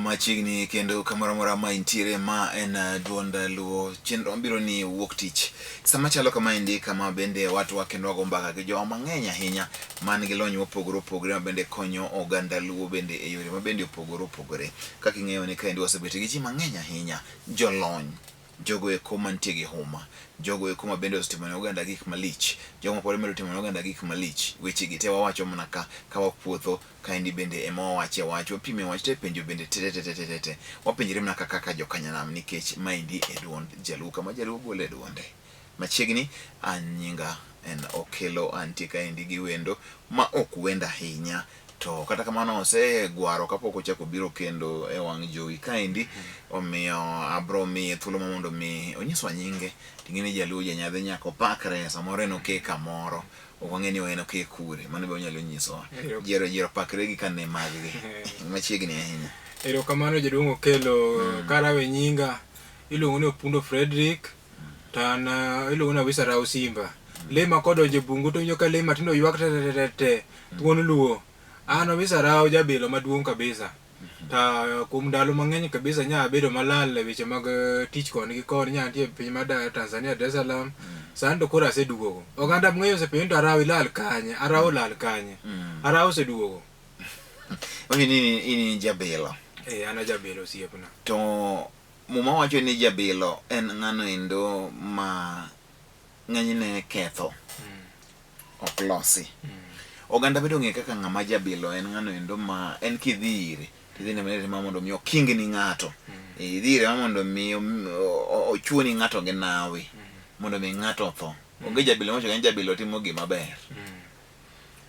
Machiegni kendo kamoro amora ma intiere ma en duond Luo chenro mabiro ni wuok tich. Sama chalo kamaendi kama bende watwa kendo wago mbaka gi jowa mang'eny ahinya man gi lony mopogore opogore ma bende konyo oganda Luo bende e yore ma bende opogore opogore. Kaka ing'eyo ni kaendi wasebet gi ji mang'eny ahinya, jolony, jogo eko mantie gi huma, jogo eko ma bende osetimo ne oganda gik malich, jogo ma pod medo timo ne oganda gik malich. Weche gi te wawacho mana ka ka wapuotho kaendi bende ema wawache wach, wapime wach to e penjo bende te te te te te te. Wapenjre mana ka kaka jokanyanam nikech maendi e duond Jaluo kama Jaluo gole duonde. Machiegni an nyinga en Okelo antie kaendi gi wendo ma ok wend ahinya to kata kamano osegwaro kapok ochako biro kendo e wang' jowi kaendi omiyo abro miye thuolo ma mondo mi onyiswa nyinge ting'e ni Jaluo janyadhi nyaka opakre samoro en oke kamoro ok wang'e ni en oke kure mano be onyalo nyisowa jiero jiero pakre gi kane maggi machiegni ahinya. Erokamano jaduong' Okelo karawe nyinga iluongo ni Opundo Fredrick to an iluongo ni Awisa Rawo Simba. Lee ma kodonjo e bungu to iwinjo ka lee matindo ywak te te te te thuon luo. An Awisa Rawo jabilo maduong' kabisa. To kuom ndalo mang'eny kabisa nya abedo malal e weche mag tich koni gi koni nya antie e piny mar Tanzania Dar es Salaam. Sani to koro aseduogo. Oganda mang'eny osepenjo ni to Arawo ilal kanye? Arawo olal kanye? Arawo oseduogo. Wacho ni in jabilo. Eh, an ajabilo osiepna. To Muma wacho ni jabilo en ng'ano endo ma ng'enyne ketho ok losi. Oganda bende ong'e kaka ng'ama jabilo en ng'ano endo ma en kidhi ire tidhi nene ma mondo mi okingni ng'ato. Idhi ire ma mondo mi ochuoni ng'ato gi nawi mondo mi ng'ato otho. Onge jabilo mawacho ni jabilo timo gima ber.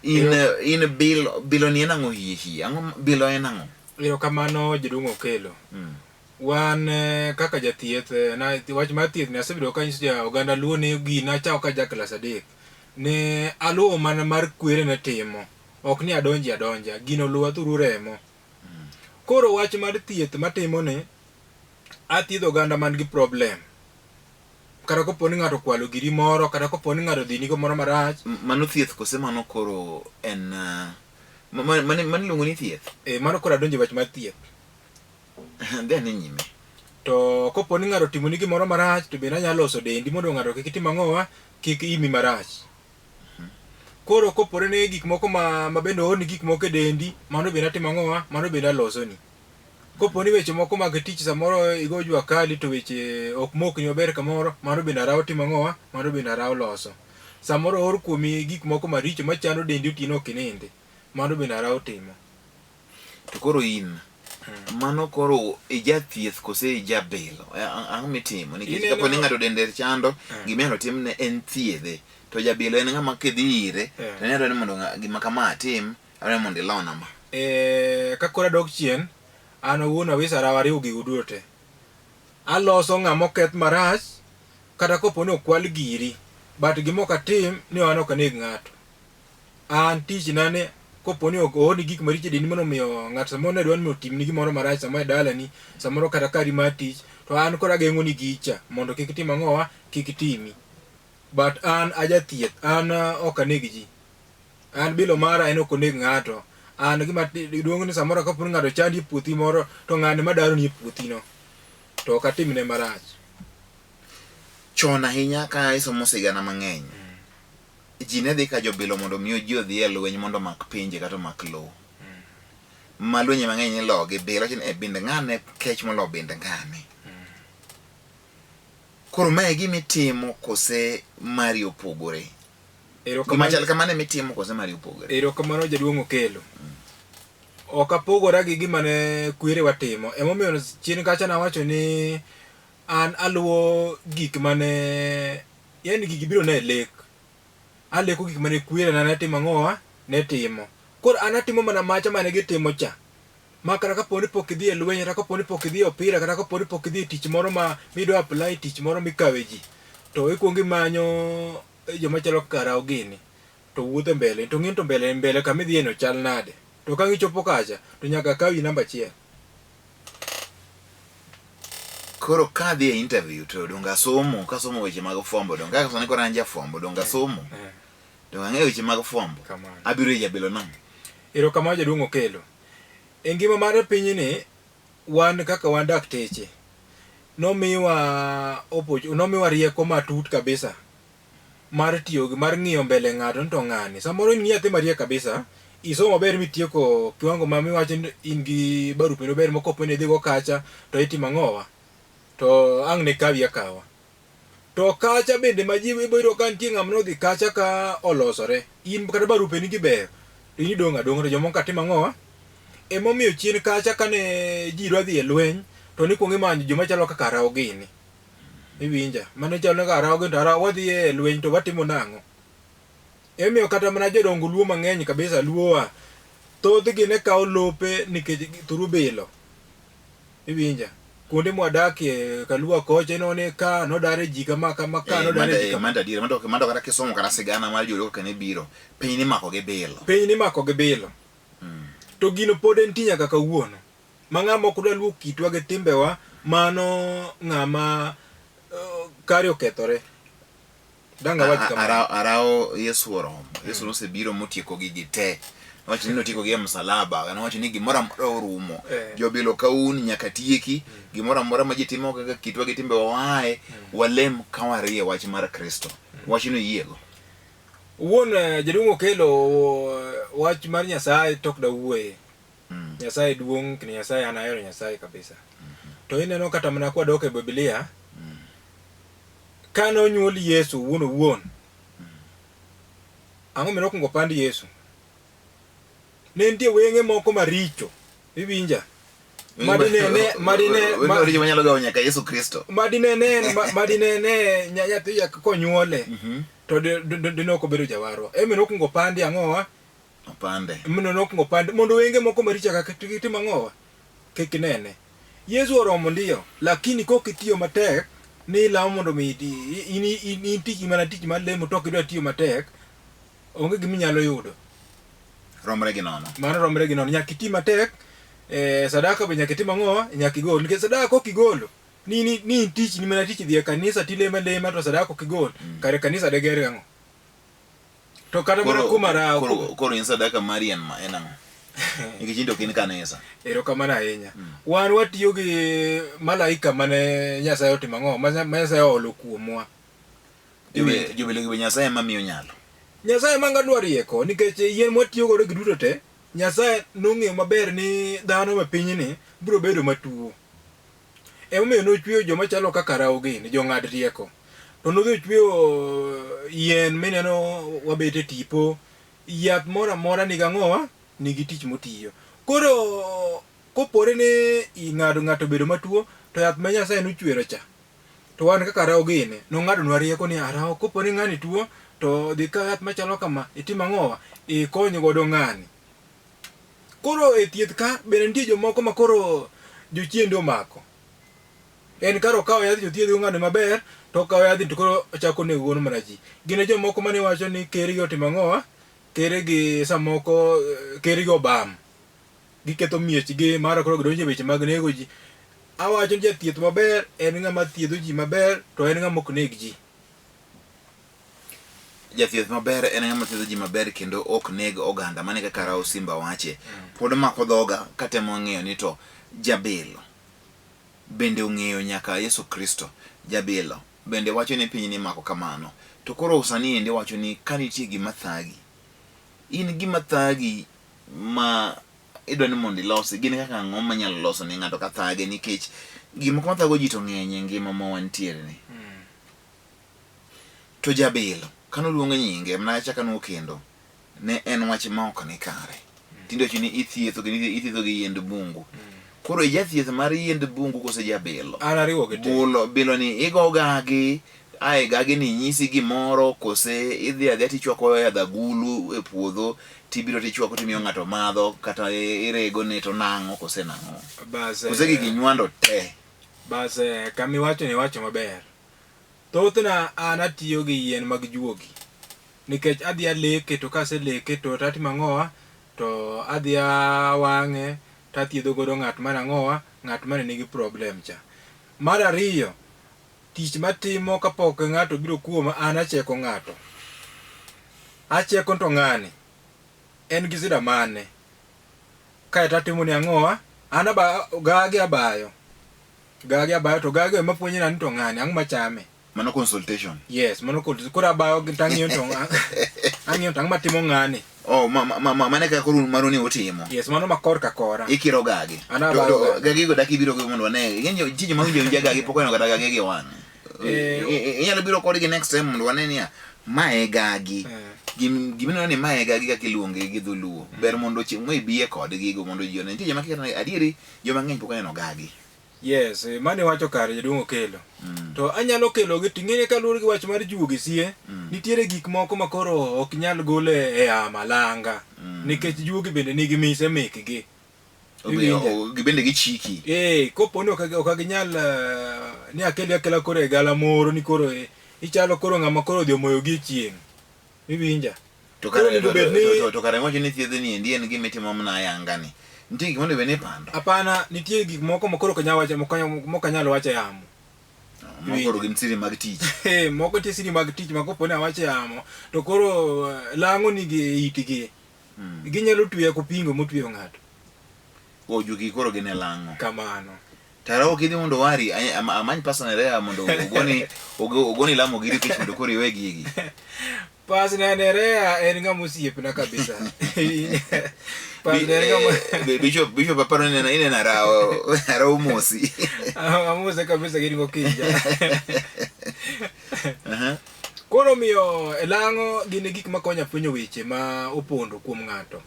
In in bilo bilo ni en ang'o hie hie? Ang'o bilo en ang'o? Erokamano jaduong' Okelo. Wan kaka jathieth, na, wach mar thieth ni asebedo ka anyiso ja oganda Luo ni gini nachako ka ja klas adek. Ne aluwo mana mar kwere ne timo. Ok ni adonje adonja. Gino oluwa through remo. Koro wach mar thieth matimo ni, athiedho oganda man gi problem. Kata kopo ni ng'ato okwalo giri moro, kata kopo ni ng'ato odhi ni gimoro marach. Mano thieth kose mano koro en mano iluongo ni thieth? Eh, mano koro adonjo e wach mar thieth. Dhi ane nyime. To kopo ni ng'ato otimoni gimoro marach to bende anyalo loso dendi mondo ng'ato kik tim ang'owa, kik imi marach. Koro kopore ni gik moko ma, ma bende oorni gik moko e dendi, mano bende atimo ang'owa, mano bende alosoni. Kopo ni weche moko mag tich samoro igo jua kali to weche ok mokni maber kamoro, mano bende arawo timo ang'owa, mano bende arawo loso. Samoro oor kuomi gik moko maricho machando dendi otieno ok inindi, mano bende arawo timo. To koro in, mano koro ijathieth kose ijabilo? Ang'o mitimo? Nikech Ineno- kapo ni ng'ato dende chando, gima inyalo timne en thiedhe. To jabilo en ng'ama kidhi ire, to inyalo ni mondo gima kama atim, adwaro ni mondo ilona ma. Eh, ka koro adok chien, an owuon Awisa Rawa ariwo gigo duto te. Aloso ng'ama oketh marach, kata kopo ni okwal giri, but gima ok atim ni an ok aneg ng'ato. An tichna ni kopo ni oorni gik maricho e dendi mano omiyo ng'ato samoro ne dwa ni otimni gimoro marach samoro e dalani, samoro kata kari mar tich, to an koro ageng'oni gicha mondo kik tim ang'owa, kik timi. But an ajathieth, an ok aneg ji. An bilo mara en ok oneg ng'ato. An gima duong' ni samoro kapo ni ng'ato chandi e puothi moro, to ng'ane madaroni e puothino, to ok atimne marach. Chon ahinya ka isomo sigana mang'eny, ji ne dhi ka jobilo mondo omi ji odhi e lweny mondo omak pinje kata omak lowo. Ma lwenje mang'eny nilo gi bilo, wacho ni e bind ng'ane kech molo bind ng'ane. Koro mae e gima itimo kose mari opogore? Gima Erokamano, chal kamano ema itimo kose mari opogore? erokamano jaduong' Okelo. Ok apogora gi gima ne kwerewa timo. Emomiyo chien kacha nawacho ni an aluwo gik mane yani gigi biro na e lek. Aleko gik mane kwerena ne timo ang'owa? Ne timo. Koro an atimo mana macha mane gitimo cha. Ma kata kapo ni pok idhi e lweny, kata kapo ni pok idhi e opira, kata kapo ni pok idhi e tich moro ma midwa apply tich moro mikawe ji, to ikwongo imanyo joma chalo kaka Rawo gini, to wuotho e mbele, to ng'e ni to mbele mbele kama idhiye no chal nade. To ka ang' ichopo kacha, to nyaka kawi namba achiel. Koro ka adhi e interview to donge asomo, kasomo weche mag fwambo donge kaka sani koro an jafwambo donge asomo. Donge ang'eyo weche mag fwambo. Kamano. Abiro e jabilo nang'o? Erokamano jaduong' Okelo. E ngima mar pinyni, Wan kaka wan dakteche, nomiwa nomiwa rieko matut kabisa mar tiyo gi mar ng'iyo mbele ng'ato ni to ng'ani. Samoro in gi nyathi mariek kabisa, isomo maber mitieko kiwango ma miwacho ni in gi barupe maber ma kopo ni idhigo kacha to itimo ang'owa? To ang' ne kawi akawa. To kacha bende ma ji ibo yudo ka nitie ng'ama nodhi kacha ka olosore. In kata barupeni gi beyo, to in idong' adong'a to jomoko ka timo ang'owa? Emomiyo chien kacha kane ji dwa dhi e lweny, to nikwongo imanyo joma chalo kaka Arao gini. Iwinja? Mane chalo kaka Arao gini to Arao wadhi e lweny to watimo nang'o? Emomiyo kata mana jodongo Luo mang'eny kabisa Luowa, thothgi ne kawo lope nikech thuru bilo. Iwinja? Kuonde mwadakie Kalua kocha ineno ni ka nodare ji kama kama ka nodare ji kama. Mano adier, mano kata kisomo kata sigana mar joluo kaka ne biro, piny nimako gi bilo. Piny nimako gi bilo. To gino pod entie nyaka kawuono. Ma ng'ama ok dwa luwo kitwa gi timbewa, mano ng'ama kare okethore. Dang' awach kamano. Arao Yesu oromo. Yesu nosebiro motieko gigi te. Nowacho ni notieko gi e msalaba. Nowacho ni gimoro amora orumo. Jobilo ka un nyaka tieki. Gimoro amora ma ji timo kaka kitwa gi timbewa waaye. Walem ka warie wach mar Kristo. Wachno iyiego? Wuon jaduong' Okello wach mar Nyasaye tok dawuoye. Nyasaye duong' kendo Nyasaye an ahero Nyasaye kabisa. To ineno kata mana kwadok e Biblia, kane onyuol Yesu owuon owuon, ang'o mane okwongo pand Yesu? Ne nitie weng'e moko maricho, iwinja? Madinene, madine, Weng'e maricho manyalo gawo nyaka Yesu Kristo. Madinene, madinene nyathi konyuole, to dine ok obedo jawarwa. Ema nokwongo pandi ang'owa? Opande. Mondo nokwongo pandi, mondo wenge moko maricho kaka tim ang'owa? Kik nene. Yesu oromo ndiyo, lakini kok itiyo matek ni ilamo mondo mi in, in, in tich mana tich mar lemo to ok idwa tiyo matek, onge gima inyalo yudo. Romre gi nono. Mano romre gi nono. Nyaka iti matek, sadaka be nyaka itim ang'owa? Nyaka igol. Nikech sadaka kok igolo, ni, ni, ni in tich ni mana tich dhi e kanisa tilemo alema to sadaka ok igol, kare kanisa deger gang'o? To kata mana kuom arawo. Koro in sadaka mari en en ang'o? Nikech in to ok in kanisa. Erokamano ahinya. Wan watiyo gi malaika mane Nyasaye otimo ang'o? Ma Nyasaye oolo kuomwa. Jobilo gi be Nyasaye ema miyo nyalo. Nyasaye ema ng'adwa rieko nikech yien mwatiyo godo gi duto te, Nyasaye nong'eyo maber ni dhano me pinyni biro bedo matuo. Emomiyo nochweyo joma chalo kaka rawo gini, jong'ad rieko. To nodhi ochweyo yien mineno wabet e tipo, yath moro amora nigi ang'owa? Nigi tich motiyo. Koro kopore ni ing'ado ng'ato obedo matuo, to yath ma Nyasaye nochwero cha, to wan kaka rawo gini, nong'adonwa rieko ni arawo kopo ni ng'ani tuo, to dhi kaw yath machalo kama, itim ang'owa? Ikony godo ng'ani. Koro e thieth ka bende nitie jomoko ma koro jochiende omako. En kar okawo yadh to othiedhgo ng'ano maber, to okawo yadhni to koro ochako onego godo mana ji. Gin e jomoko mane wacho ni keregi otimo ang'owa, keregi samoko keregi obam. Giketho miechgi mara koro gidonjo e weche mag nego ji. Awacho ni jathieth maber en ng'ama thiedho ji maber to en ng'ama ok neg ji. Jathieth maber en ng'ama thiedho ji maber kendo ok neg oganda. Mano e kaka Rawo Simba wache. Pod omako dhoga katemo ng'iyo ni to jabilo bende ong'eyo nyaka Yesu Kristo. Jabilo bende wacho ni piny ni mako kamano. To koro sani endi wacho ni ka nitie gima thagi, in gima thagi ma idwa ni mondo ilosi gin kaka ang'o manyalo loso ne ng'ato ka thage nikech gik moko mathago ji to ng'eny e ngima ma wantiere ni. To jabilo kane oluong nyinge mana chaka nokendo ne en wach ma ok ni kare. Tinde wacho ni ithietho kendo ithietho gi yiend bungu. Koro ijathieth mar yiend bungu kose jabilo? An ariwo gi te. Bulo, bilo ni igo gagi, ae gagi ni nyisi gimoro kose idhi adhiya tichwako yadh agulu e puodho tibiro tichwako timiyo ng'ato madho kata irego ne to nang'o kose nang'o? Bas, Kose gigi nywando te? Bas, kama iwacho ni iwacho maber. Thothna an atiyo gi yien mag juogi nikech adhi aleke to kaseleke to atimo ang'owa to adhi awang'e to athiedho godo ng'at mane ang'owa ng'at mane nigi problem cha. Mar ariyo, tich matimo kapok ng'ato obiro kuoma an acheko ng'ato. Acheko to ng'ani en gi sida mane kaeto atimo ne ang'owa An aba gagi abayo. Gagi abayo to gagi ema puonjona ni to ng'ani ang'o machame. Mano consultation. Yes, mano kod koro abayo gi tang'iyo to ang'iyo to ang'o matimo ng'ani. Oh, ma ma ma mane kaka koro mano ni utimo. Yes, mano ma korka kora. Ikiro gagi. An abayo gagi. Gagi go dak ibiro go mondo wane. Ing'e ji joma winjo winja gagi pok oneno kata gagi gi wang'e. Inyalo biro kodgi next time mondo wane niya ma e gagi. Gima ineno ni ma e gagi kaka iluonge gi dholuo. Ber mondo chieng' moro ibiye kodgi go mondo ji one. Nitie joma kia kata adieri joma ng'eny pok oneno gagi. Yes, mano iwacho kare jaduong' Okello. To anyalo kelogi to ing'e ni kaluwore gi wach mar juogi sie, nitiere gik moko ma koro ok nyal gol e yamo alanga. Nikech juogi bende nigi mise mekgi. Omiyo Iwinja? gibende gichiki. Eh, kopo ni ok ginyal ni akeli akela koro e gala moro ni koro ichalo koro ng'ama koro odhi omoyogi e chieng'. Iwinja? To Koro kare onego bed ni to kare iwacho ni thiedho ni endi en gima itimo mana ayanga ni. Nitie gik monego bed ni ipando. Hapana, nitie gik moko ma koro ok anyal wacho mok anyal wacho e yamo. Moko koro gin siri mag tich. Eh, moko nitie siri mag tich ma kopo ni awacho e yamo to koro lang'o ni gi itgi. Ginyalo tweya kopingo motweyo ng'ato. Ojuki koro gin e lang'o. Kamano. Tara ok idhi mondo wari amany pastor Nerea mondo ogoni ogoni lamo giri kech mondo koro iwe gigi. Pastor Nerea en ng'ama osiepna kabisa. Pastor Nerea ng'ama Bishop Bishop aparo ni ineno arawo arawo mosi. Amose kabisa gin gokinja. Koro miyo e lang'o gin gik makonya fwenyo weche ma opondo kuom ng'ato.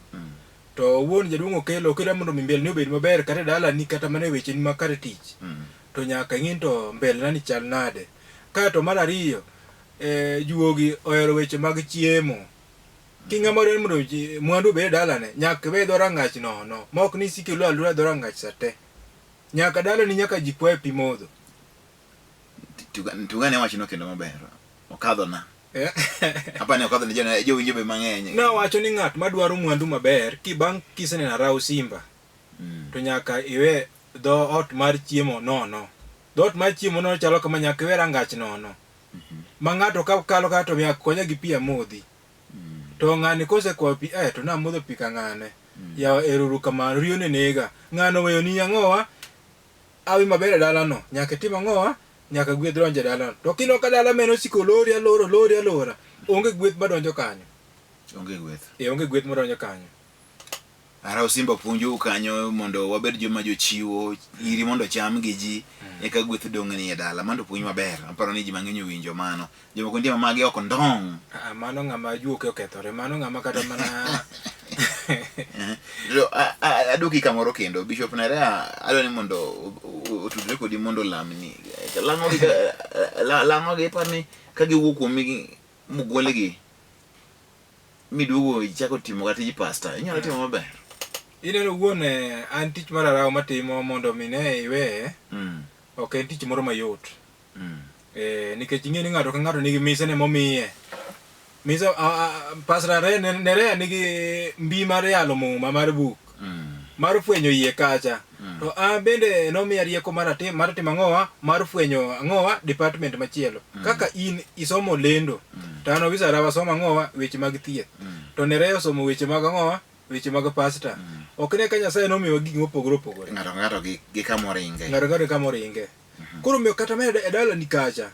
To wuon jaduong' okelo okela mondo mi mbelni obed maber kata e dalani kata mana e wecheni ma kar tich. To nyaka ing'i ni to mbelena ni chal nade. Kaeto mar ariyo, juogi ohero weche mag chiemo. King'ama dwaro mondo mwandu obed e dalane, nyaka iwe dho rangach nono. Ma ok ni isiko ilor alora dho rangach sate. Nyaka dalani nyaka ji kwaye pi modho. Tugane wachno kendo maber. Okadhona. Apani okadho ne jowinjo be mang'eny. Nawacho ni ng'at madwaro mwandu maber ki bang' kiseneno araw simba to nyaka iwe dho ot mar chiemo nono. Dho ot mar chiemo nono chalo kama nyaka iwe rangach nono. Ma ng'ato ka kalo ka to nyaka konya gi pi amodhi. To ng'ani kosekwayo pi to namodho pi ka ng'ane. Yawa ero uru kamano riyo ne nega. Ng'ano oweyoni ang'owa? Hawi maber e dalano nyaka itim ang'owa? Nyaka gweth donj e dalano. To kineno ka dala meno osiko olori alora olori alora, onge gweth madonjo kanyo. Onge gweth. E onge gweth madonjo kanyo. Araw Simba puonjou kanyo mondo wabed joma jochiwo iri mondo cham gi ji eka gweth dong' ni e dala. Mano to puonj maber. Aparo ni ji mang'eny owinjo mano. Jomoko nitie ma magi ok ndong'. Ah, mano ng'ama juoke okethore. Mano ng'ama kata mana To aduoki kamoro kendo Bishop Nerea adwa ni mondo otudre kodi mondo olamni. Lang'o gi lang'o gi iparo ni ka giwuok kuomi mogolgi miduogo ichako timo kata tij pasta inyalo timo maber. Ineno wuon an tich mar arawa matimo mondo mi ne iweye ok en tich moro mayot. Nikech ing'e ni ng'ato ka ng'ato nigi misene momiye. Mise Pastor Nerea nigi mbi mar yalo muma mar buk. Mar fwenyo yie kacha. To an bende nomiya rieko mar atim mar timo ang'owa mar fwenyo ang'owa department machielo. Kaka in isomo lendo. To an Owisa Arawa somo ang'owa weche mag thieth. To Nerea osomo weche mag ang'owa weche mag pastor. Ok ne ka Nyasaye nomiyowa gik mopogore opogore. Ng'ato ka ng'ato gi kamoringe. Ng'ato ka ng'ato kamoringe. Koro omiyo kata mana e dalani kacha,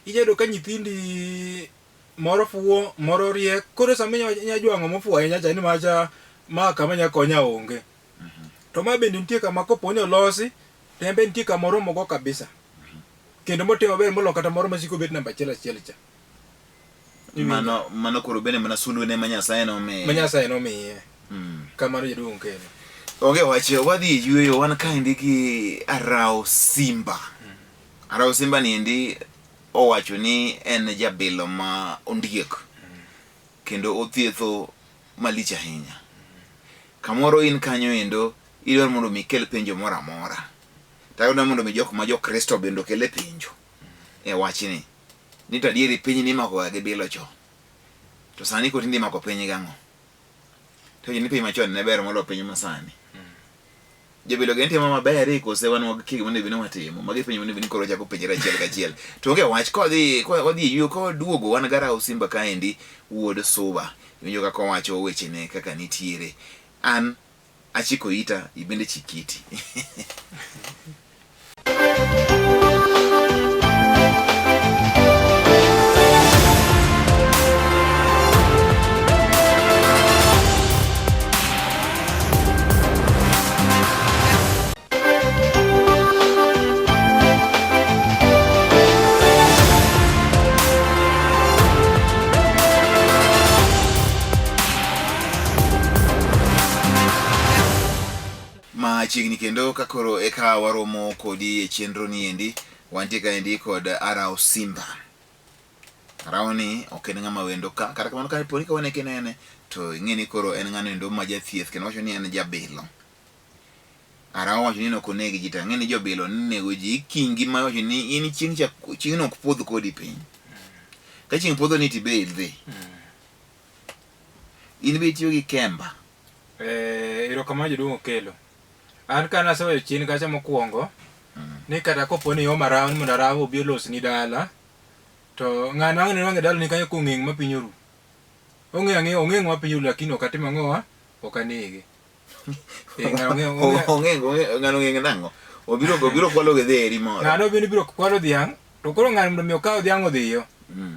inyalo yudo ka nyithindi moro fuwo, moro riek. Koro sama inya jwang'o mofuwo ahinya cha ni macha ma kama nya konya onge. To ma bende nitie kama kopo ni olosi, to en be nitie kama oromogo kabisa. Kendo motimo maber molo kata moro masiko bet namba achiel achiel cha. Mano mano koro bende mana sulwene ma Nyasaye nomiye. Ma Nyasaye nomiye. Kamano jaduong' Kelo. Onge wach, wadhi e yueyo wan kaendi gi Arao Simba. Arao Simba ni endi owacho ni en jabilo ma ondiek kendo othietho malich ahinya. Kamoro in kanyo endo idwaro mondo mi ikel penjo moro amora. To adwaro mondo mi jok ma jo Kristo bende okel penjo e wachni. Ni to adieri piny ni imako ga gi bilo chon. To sani koro tinde imako piny gang'o? To ni piny machon ne ber molo piny masani. Jobilo gin timo maber eh, kose wan wakia gima onego bed ni watimo. Magi penjo monego bed ni koro wachako penjore achiel kachiel. To onge wach kodhi kodhi e yueyo koduogo wan Garao Simba kaendi wuod Suba. Iwinjo kaka owacho wechene kaka nitiere. An Achiko ita, ibende chik iti. Machiegni kendo ka koro eka waromo kodi e chenro ni endi, wantie kaendi kod Arao Simba. Arao ni ok en ng'ama wendo ka, kata kamano ka poni ka wane kinene to ing'e ni koro en ng'ano endo ma jathieth kendo wacho ni en jabilo. Arao wacho ni ok oneg ji to ang'e ni jobilo nego ji kingi ma wacho ni in chieng' cha chieng'no ok podh kodi piny. Ka chieng' podho ni tibe idhi. In be itiyo gi kemba. Eh, erokamano jaduong' Okelo. An ka naseweyo chien kacha mokwongo, ni kata kopo ni iom arawo ni mondo arawo obi olosni dala, to ng'ano ang' ne nwang' e dalani kanyo kong'eng' ma piny oru. Ong'eyo ang'eya ong'eng' ma piny oru lakini ok atim ang'owa, ok anege. Eh, ng'ano ong'eyo- ong'eyo- Ong'eng ng'ano ong'eng nang'o? Obiro obiro kwalo gi dheri moro. Ng'ano bende biro kwalo dhiang', to koro ng'ano mondo mi okaw dhiang' odhiyo.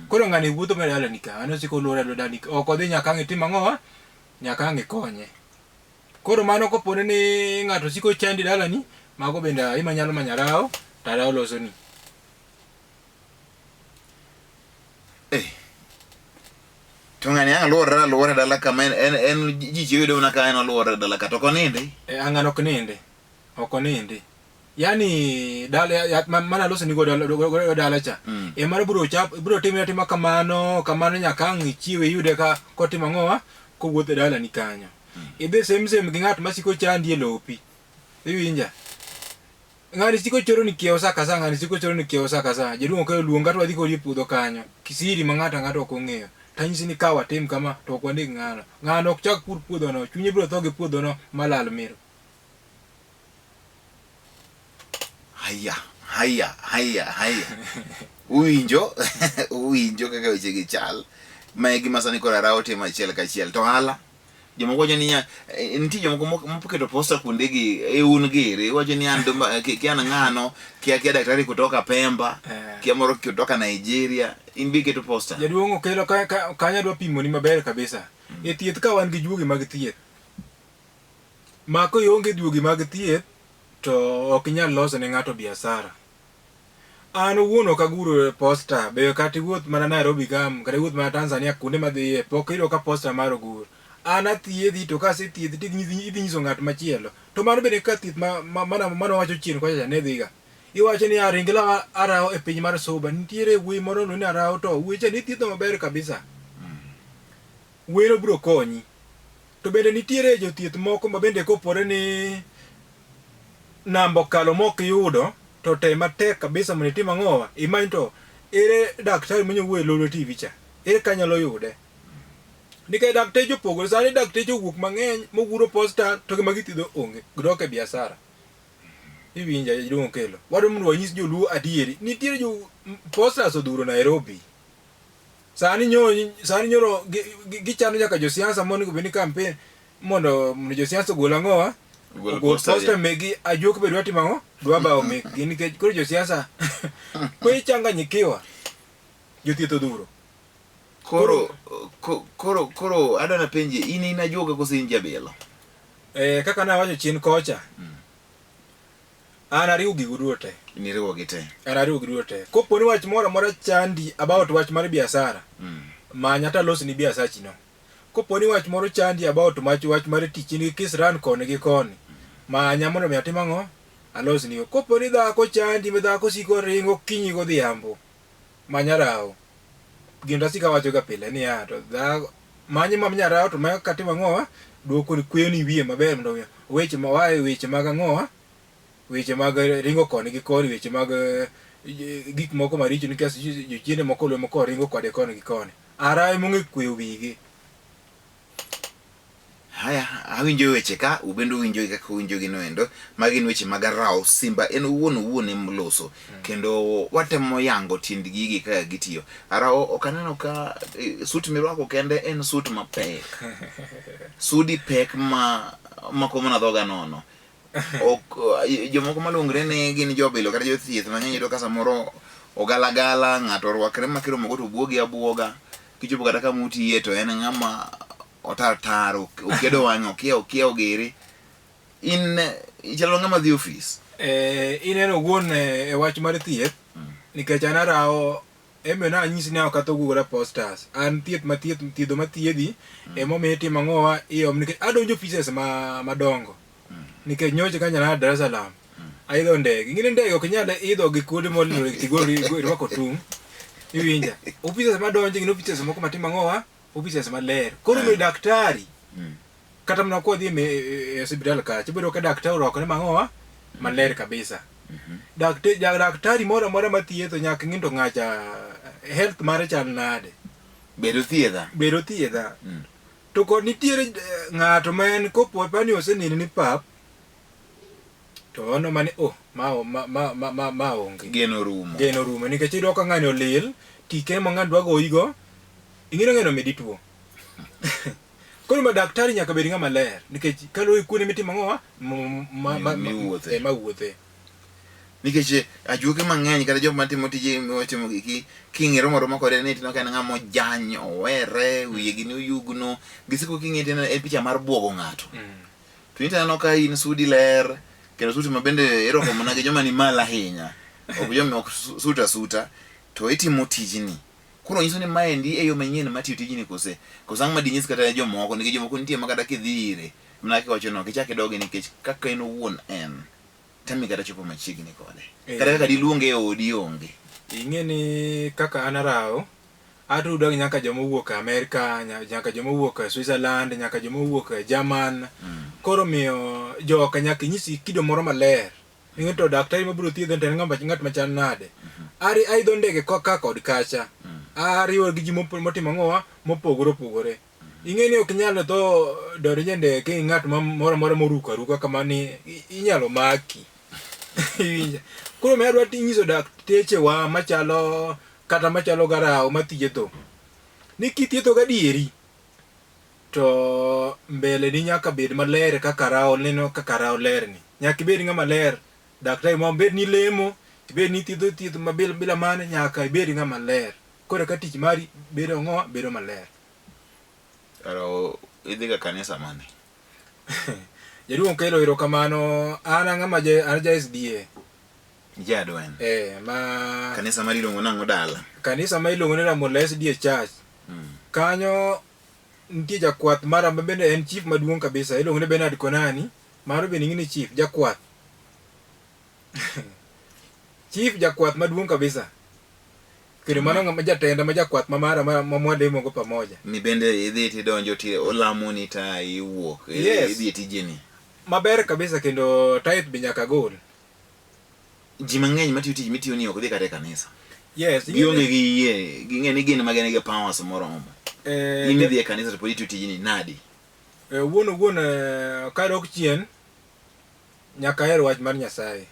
Koro ng'ani wuotho mana e dalani ka, ng'ano osiko luoro aluora dalani ka. Ok odhi nyaka ang' itim ang'owa, nyaka ang' ikonye. Koro mano kopone ni ng'ato siko chandi dalani, mago bende ima nyalo manyo arawo, to arawo losoni. Eh. To ng'ani ang' luorre aluora dala kama en en, en ji chiwo yudo mana ka en oluorre dala ka to ok onindi. Eh, ng'ano ok nindi. Ok onindi. Yani dala yath mana loso ni go dala go dala cha. E mano biro chap biro timre atima kamano kamano nyaka ang' ichiwe iyude ka kotimo ang'owa kowuotho e dalani kanyo. Idhi same same gi ng'at masiko chandi e lopi. Iwinja? Ng'ani siko choro ni kiewo sa ka sa, ng'ani siko choro ni kiewo sa ka sa. Jaduong' Okeyo luonga to wadhi kodi e puodho kanyo. Kisiri ma ng'ato ang'ata ok ong'eyo. Tanyisi ni ka watim kama to ok waneg ng'ano. Ng'ano ok chak pur puodhono, chunye biro tho gi puodhono malal miro. Haya, haya, haya, haya. Uwinjo, uwinjo kaka weche gi chal. Ma e gima sani koro arawo timo achiel kachiel. To ohala, jomoko wacho niya, nitie jomoko moketo posta kuondegi e un giri, wacho ni an kia an ng'ano, kia kia daktari kutoka Pemba, kia moro kutoka Nigeria, in be iketo posta. Jaduong' Okelo kanyo adwa pimoni maber kabisa. E thieth ka wan gi juogi mag thieth. Ma koionge juogi mag thieth to ok inyal loso ne ng'ato biasara. An owuon ok aguro posta, be kata iwuoth mana Nairobi ka, kata iwuoth mana Tanzania kuonde madhiye, pok iyudo ka posta mara ogur. An athiedhi to kasethiedhi to idhi nyiso ng'at machielo. To mano bende kaka thieth mane wawacho chien kocha cha ne dhiga. Iwacho ni ring law arawo e piny mar Suba, nitiere wuoyi moro ni arawo to wuoyi cha ne thiedho maber kabisa. Wuoyino biro konyi. To bende nitiere jothieth moko ma bende kopore ni namba okalo mok iyudo to tem matek kabisa mondo itim ang'owa imany to ere daktari manyo wuoyo e Lolwe TV cha ere ka anyalo yude nikech dakteche opogore sani dakteche owuok mang'eny moguro posta to gima githiedho onge gidok e biasara iwinja jaduong' Okelo wadwa mondo wanyis joluo adieri nitiere jo posters odhuro Nairobi sani nyo sani nyoro gichano nyaka josiasa monego bed ni campaign mondo mondo josiasa ogol ang'owa Ogol ogol poster poster gi. megi ajuok be dwa timo ang'o dwa bawo mekgi nikech koro josiasa koro ichanganyikiwa jothieth odhuro Koro koro koro adwa napenji in in ajuoga koso in jabilo? Eh, kaka nawacho chien kocha an ariwo gigo duto te Niriwo gi te. an ariwo gi duto te kopo ni wach moro amora chandi about wach mar biasara manya talosni biasachi no Kopo ni wach moro chandi about mach wach mar tich in gi kisran koni gi koni, manya mondo mi atim ang'o? Alosnigo. Kopo ni dhako chandi ma dhako siko ringo okinyi godhiambo, manya rawo. Gino to asiko awacho ga pile niya to dhako many ma nyarawo to ma katimo ang'owa duokoni kweyoni wiye maber mondo mi weche ma oa e weche mag ang'owa weche mag ringo koni gi koni weche mag gik moko maricho nikech jochiende moko oluwe moko ringo kode koni gi koni. Ara ema ong'e kweyo wigi. Haya, awinjo weche ka, ubende uwinjo kaka uwinjo gino endo. Magi gin weche mag Arao Simba, en owuon owuon ema oloso. Kendo watemo yango tiend gigi kaka gitiyo. Arao, ok aneno ka eh, sut mirwako kende en sut mapek. Sudi pek ma Mako mana dhoga nono. Ok jomoko maluongre ni gin jobilo kata jothieth mang'eny yudo ka samoro ogalagala ng'ato orwakre ma kiromogo to obuogi abuoga. Kichopo kata kama utiye to en ng'ama otar tar, okedo wang'e, okiewo okiewo giri. In ichalo ng'ama dhi ofis. Eh, ineno wuon e wach mar thieth nikech an arawo eme na anyisi ni ok atho gugora posters an thieth ma thieth thiedho ma thiedhi emomiyo itimo ang'owa iom nikech adonjo offices ma madongo nikech nyocha ka nyana Dar es Salaam aidho ndege ing'e ni ndege ok inyal idho gi kuonde molilore tigol irwako tung' iwinja offices madonjo gin offices moko matimo ang'owa offices maler koro mi daktari kata mana kwadhi e osiptal kacha ibedo ka daktari orwakore mang'owa maler kabisa daktari moro amora mathietho nyaka ing'i to ng'acha health mare chal nade Bed othiedha. bed othiedha to kod nitiere ng'ato ma en kopo pani osenini ni pap to ono mani oh ma ma ma ma, ma, ma onge Geno rumo. Geno rumo nikech iyudo ka ng'ani olil tike ma ng'ani dwa goyigo ing'e ni ng'ani omedi tuo. Koro ma daktari nyaka bed ng'ama ler nikech kaluwore gi kuonde mitimo ang'owa Miwuothe. Mawuothe. Nikech ajuoke mang'eny kata jok matimo tije matimo giki king'i romo roma kode ni tineno ka en ng'ama ojany, owere, wiye gini oyugno. Gisiko king'iye tineno en picha mar buogo ng'ato. To in tineno ka in sudi ler kendo suti ma bende irwako mana gi joma ni malo ahinya. Ok joma ok suta suta to itimo tijni. Koro nyiso ni maendi e yo manyien mar tiyo tijni kose? Koso ang'o ma dinyis kata jomoko nikech jomoko nitie ma kata kidhi ire mana kiwacho no ok ichak idogi nikech kaka en owuon en tami kata chopo machiegni kode. Kata kaka diluonge e odi onge. Ing'e ni kaka an arawo, atudo gi nyaka joma owuok e Amerka, nyaka joma owuok e Switzerland, nyaka joma owuok e German. Koro miyo joka nyaka inyisi kido moro maler. Ing'e to daktari mabiro thiedhe to en ng'ama ng'at machal nade. Ari aidho ndege ka kod kacha. Ariwo gi ji motimo ang'owa mopogore opogore. Ing'e ni ok inyal tho donjo e ndege ka in ng'at moro amora moruko aruka kama ni inyalo maki. Iwinjo? Koro me adwa nyiso daktechewa machalo kata machalo garawo mathietho ni kithietho gadieri to mbele ni nyaka bed maler kaka rawo neno kaka rawo ler ni. Nyaka ibed ng'ama ler. Daktari ma bed ni lemo, ibed ni thiedho thieth ma bila mane nyaka ibed ng'ama ler. Koro ka tich mari bedo ang'o? Bedo maler. Koro idhi ga kanisa mane? Jaduong' Okelo erokamano. An ang'ama ja, an ja SDA. Jadwen. Eh, ma Kanisa mar iluongo nang'o dala? Kanisa ma iluongo ni Ramola SDA Church. Kanyo nitie jakwath mara ma bende en chief maduong' kabisa iluongo ni Bernard Konani. Mano bende ing'e ni chief jakwath. Chief jakwath maduong' kabisa. Kendo mano ng'ama jatenda ma jakwath ma mara ma ma mwalemogo pamoja. Mi bende idhi tidonjo ti olamoni ta iwuok. Yes. Idhi e tijeni. Maber kabisa kendo tithe be nyaka gol. Ji mang'eny matiyo tich mitiyo ni ok dhi kata e kanisa. Yes. Gionge gi yie, ging'e ni gin ma gin gi powers moromo. In idhi e kanisa to pod itiyo tijni nadi? Wuon owuon kadok chien nyaka aher wach mar Nyasaye.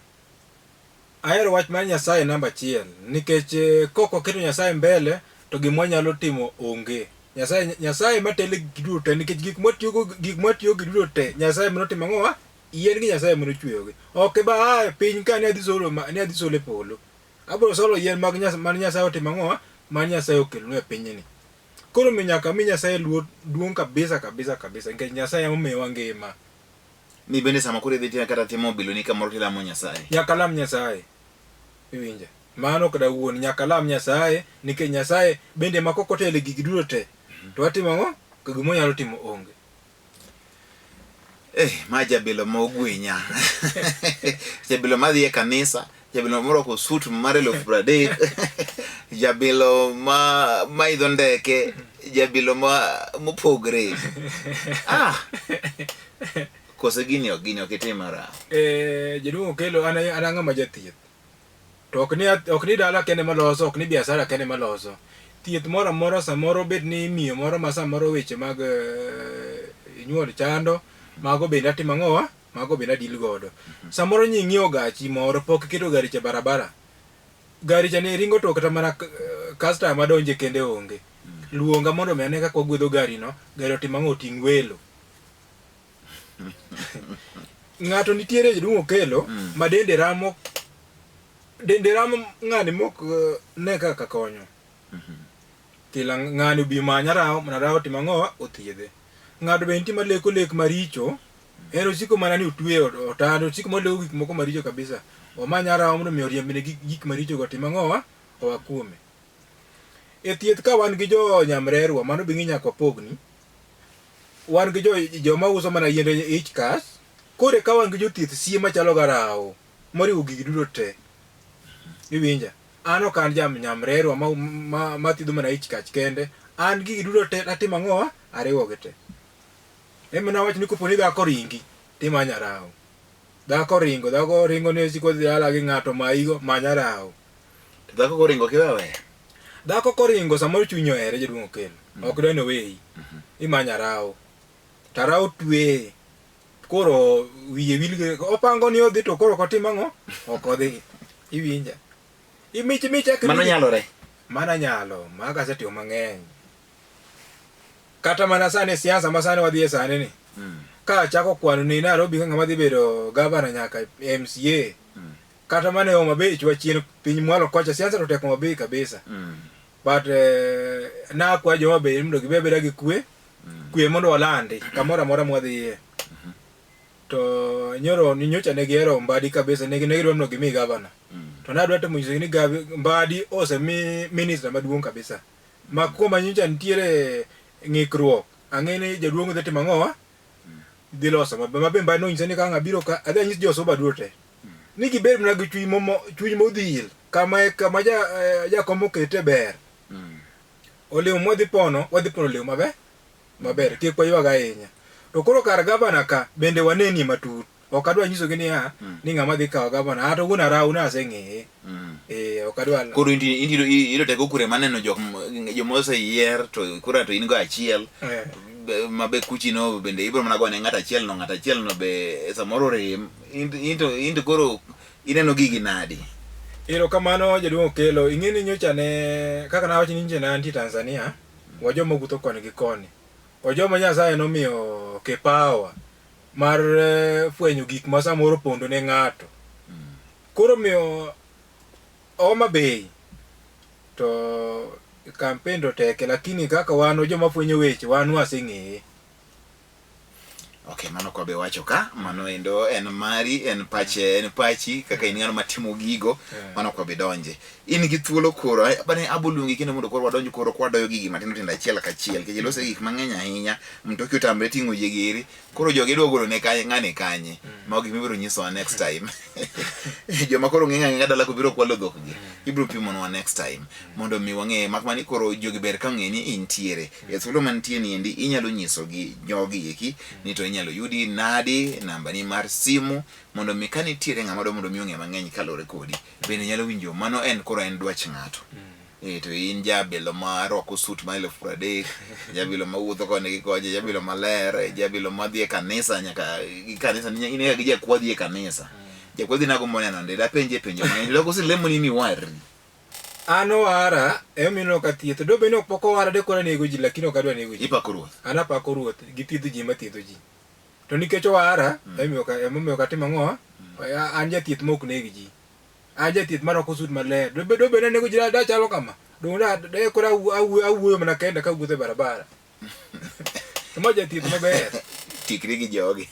Ahero wach mar Nyasaye namba achiel nikech kok waketo Nyasaye mbele to gima wanyalo timo onge. Nyasaye Nyasaye matelo e gik duto te nikech gik mwatiyogo gik mwatiyogo duto te Nyasaye ema notimo ang'owa? Yien gi Nyasaye ema nochweyogi. Ok iba a e piny ka ni adhi solo ni adhi solo e polo. Abiro solo yien mag Nyasaye man Nyasaye otimo ang'owa? Man Nyasaye okelonwa e pinyni. Koro omiyo nyaka mi Nyasaye luor duong' kabisa kabisa kabisa nikech Nyasaye ema omiyowa ngima. Ni bende sama koro idhi kata timo biloni kamoro tilamo Nyasaye. Nyaka lam Nyasaye. Iwinja? Mano kata wuon nyaka lam Nyasaye nikech Nyasaye bende ema kok otelo e gigi duto te to watimo ang'o? To gima wanyalo timo onge. Eh, ma jabilo ma ogwinya. Jabilo madhi e kanisa, jabilo morwako sut mar 30,000, jabilo ma maidho ndeke, jabilo ma mopogre. Ah! Kose gini ok gini ok itim mara. Eh, jaduong' Okello an an ang'ama jathieth. To ok ni ok ni dala kende maloso, ok ni biashara kende maloso. Thieth moro amora samoro bed ni miyo moro ma samoro weche mag nyuol chando, mago bende atimo ang'owa? Mago bende adil godo. Samoro nyi ing'iewo gachi moro pok iketo gari cha barabara. Gari cha ne ringo to kata mana customer madonje kende onge. Luonga mondo mi ane kaka wagwedho gari no, gari otimo ang'o oting' welo. Ng'ato nitiere jaduong' Okelo ma dende ramo dende ramo ng'ani mok ne kaka konyo. Kila ng'ani obi manya rawo mana rawo timo ang'o othiedhe. Ng'ato be nitie maleko lek maricho en osiko mana ni otwe otando osiko moleko gik moko maricho kabisa. Omany rawo mondo mi oriembne gik maricho go tim ang'o oa kuome. E thieth ka wan gi jo nyamrerwa mano be ing'e nyaka wapogni. Wan gi jo joma uso mana yiende ich kach. Koro ka wan gi jothieth sie machalo ga rawo moriwo gigi duto te. Iwinja? An ok an jam nyamrerwa ma thiedho mana ich kach kende. An gigi duto te atimo ang'o? Ariwo gi te. Ema nawach ni kopo ni dhako ringi, timanya rawo. Dhako ringo, dhako ringo ni osiko dhi dala gi ng'ato mayigo, manya rawo. To dhako koringo kiwe aweya? Dhako koringo samoro chunyi ohere jaduong' Okello. Ok dwa ni oweyi. Imanyo rawo. To rawo tweye. Koro wiye wil gi opango ni odhi to koro ok otim ang'o? Ok odhi. Iwinja? Imich michak Mano nyalore? Mano nyalo. Mago asetimo mang'eny. Kata mana sani siasa ma sani wadhiye sani ni. Ka achako kwano ni Nairobi ka ng'ama dhi bedo gavana nyaka MCA. Kata mana e Homa Bay chwa chien piny mwalo kocha siasa to tek Homa Bay kabisa. But nakwa jo Homa Bay mondo gibed abeda gi kwe. Kwe mondo walandi kamoro amora mwadhiye. To nyoro nyocha ne gihero Mbadi kabisa ne gidwa mondo gimi gavana. To nadwa temo nyisogi ni Mbadi osemi minister maduong' kabisa. Ma kuoma nyocha nitiere ng'ikruok. Ang'e ni jaduong' dhi timo ang'owa? Dhi loso maber. Ma be Mbadi nonyisa ni ka ang' abiro ka adhi anyis jo Suba duto te. Ni gibed mana gi chuny momo chuny modhil kama kama ja jakom okete ber. Olemo mwadhi pono, wadhi pono olemo maber maber kik waywag ahinya. To koro kar gavana ka bende wanenie matut. Ok adwa nyisogi niya ni ng'ama dhi kawo gavana. Ato wuon Arau naseng'eye. Ok adwa. Koro iyudo teko kure maneno jok joma oseyier to kura to in go achiel. Ma be kuchi no bende ibiro mana gone ng'at achiel no ng'at achiel no be samoro rem. Into koro ineno gigi nadi? Erokamano jaduong' Okello. Ing'e ni nyocha ne kaka nawacho ni nyocha ne antie Tanzania, wajoma wuotho koni gi koni. Wajoma Nyasaye nomiyo kipawa mar fwenyo gik ma samoro opondo ne ng'ato. Koro miyo Homa Bay to campaign to teke lakini kaka wan joma fwenyo weche wan waseng'eye. Okay, mano kwa be wacho ka, mano endo en mari, en pache, en pachi kaka in ng'ano matimo gigo, mano kwa be donje. In gi thuolo koro, bane abo luongi kendo mondo koro wadonj koro kwadoyo gigi matindo tindo achiel kachiel, nikech ilose gik mang'eny ahinya, mtoki otamre ting'o yie giri, koro jogi idwa golo ne kanye, ng'ane kanye. Mago gik mibiro nyisowa next time. Joma koro ng'eng' ang'eng'a dala kobiro kwalo dhok gi, ibiro pimonwa next time mondo mi wang'e mak mana ni koro jogi ber ka ong'e ni intiere. E thuolo mantie ni endi inyalo nyisogi jogi eki ni to inyalo yudi nadi, namba ni mar simu mondo mi ka nitiere ng'ama dwa mondo mi ong'e mang'eny kaluwore kodi bende nyalo winjo mano en koro en dwach ng'ato. To in jabilo ma rwako suit ma 30,000, jabilo ma wuotho koni gi kocha, jabilo maler, jabilo ma dhi e kanisa nyaka gi kanisa in gi jakwa dhi e kanisa. Jakwa dhi nago moneno ndi dapenje penjo mang'eny loko silemo ni miwari. An owara emomiyo ineno ka thieth. Dobe ni ok pok owara de koro anego ji lakini ok adwa nego ji. Ipako ruoth. An apako ruoth gi thiedho ji mathiedho ji. To nikech owara emomiyo ok atim ang'o? An jathieth ma ok neg ji. An jathieth marwako suit maler. Dobe dobe ni anego ji dachalo kama. Donge da de koro awuoyo mana kenda kawuotho e barabara. To ma jathieth maber. Tikri gi jogi.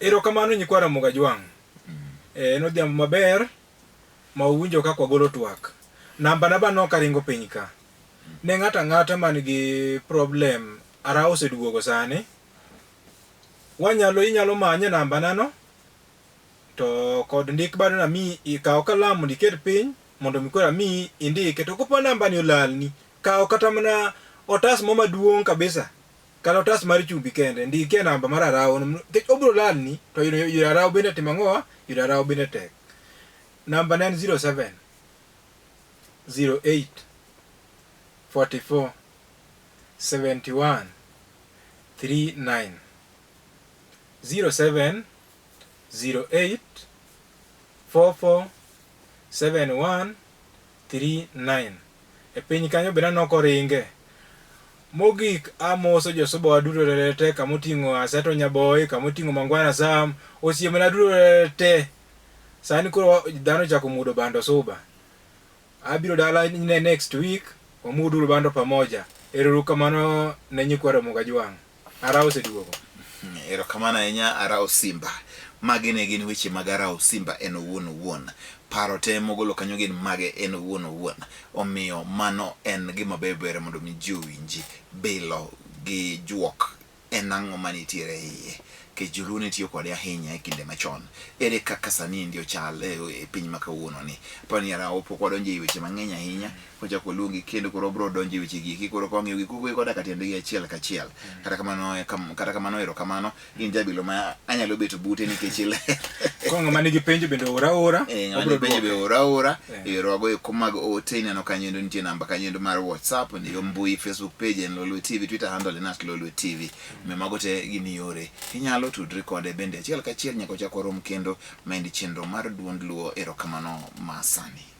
Erokamano nyikwa Ramogi Ajwang'. En odhiambo maber ma uwinjo kaka wagolo twak. Namba na ba nok aringo piny ka. Ne ng'ato ang'ata man gi problem ara oseduogo sani. Wanyalo inyalo manye namba na no to kod ndik bado namiyi ikaw kalam mondo iket piny mondo mi koro amiyi indike. To kopo namba ni olalni, kaw kata mana otas mo maduong' kabisa kata otas mar chumbi kende ndikie namba mar arawo no nikech obiro lalni to yudo arawo bende timo ang'owa yudo arawo bende tek. Namba ne en 07 08 44 71 39 07 08 44 71 39. E piny kanyo bende aneno koringe. Mogik amoso josoba duto te te kamoting'o Aseto Nyaboy, kamoting'o Mangwana Sam, osiepena duto te te. Sani koro dhano ochako muodo bando suba. Abiro dala ne next week, wamuoduru bando pamoja. Ero uru kamano ne nyikwa Ramogi Ajwang'. Arao oseduogo. Erokamano ahinya Arao Simba. Magi ne gin weche mag Arao Simba en owuon owuon. Paro te mogolo kanyo gin mage en owuon owuon. Omiyo mano en gima ber ber mondo mi ji owinji. Bilo gi juok en ang'o manitiere e iye? Nikech joluo ne tiyo kode ahinya e kinde machon. Ere kaka sani endi ochal e piny ma kawuono ni? Aparo ni Arao pok wadonjo e weche mang'eny ahinya. Kochako waluongi kendo koro wabro donjo e weche gi eki koro ka wang'iyo gi kuku koda ka tiendgi achiel kachiel. Kata kamano kata kamano erokamano. In jabilo ma anyalo beto bute nikech iler. Koro ng'ama nigi penjo bende ora ora. Eh, ng'ama obiro nigi penjo be dwoke. ora ora. Eh. E yorewago eko mag ote ineno kanyo endo nitie namba kanyo endo mar WhatsApp, yo mbui, Facebook page en Lolwe TV, Twitter handle en @lolwe TV. Omiyo mago te gin yore. Inyalo tudri kode bende achiel kachiel nyaka wachak warom kendo ma endi chenro mar duond Luo. Erokamano ma sani.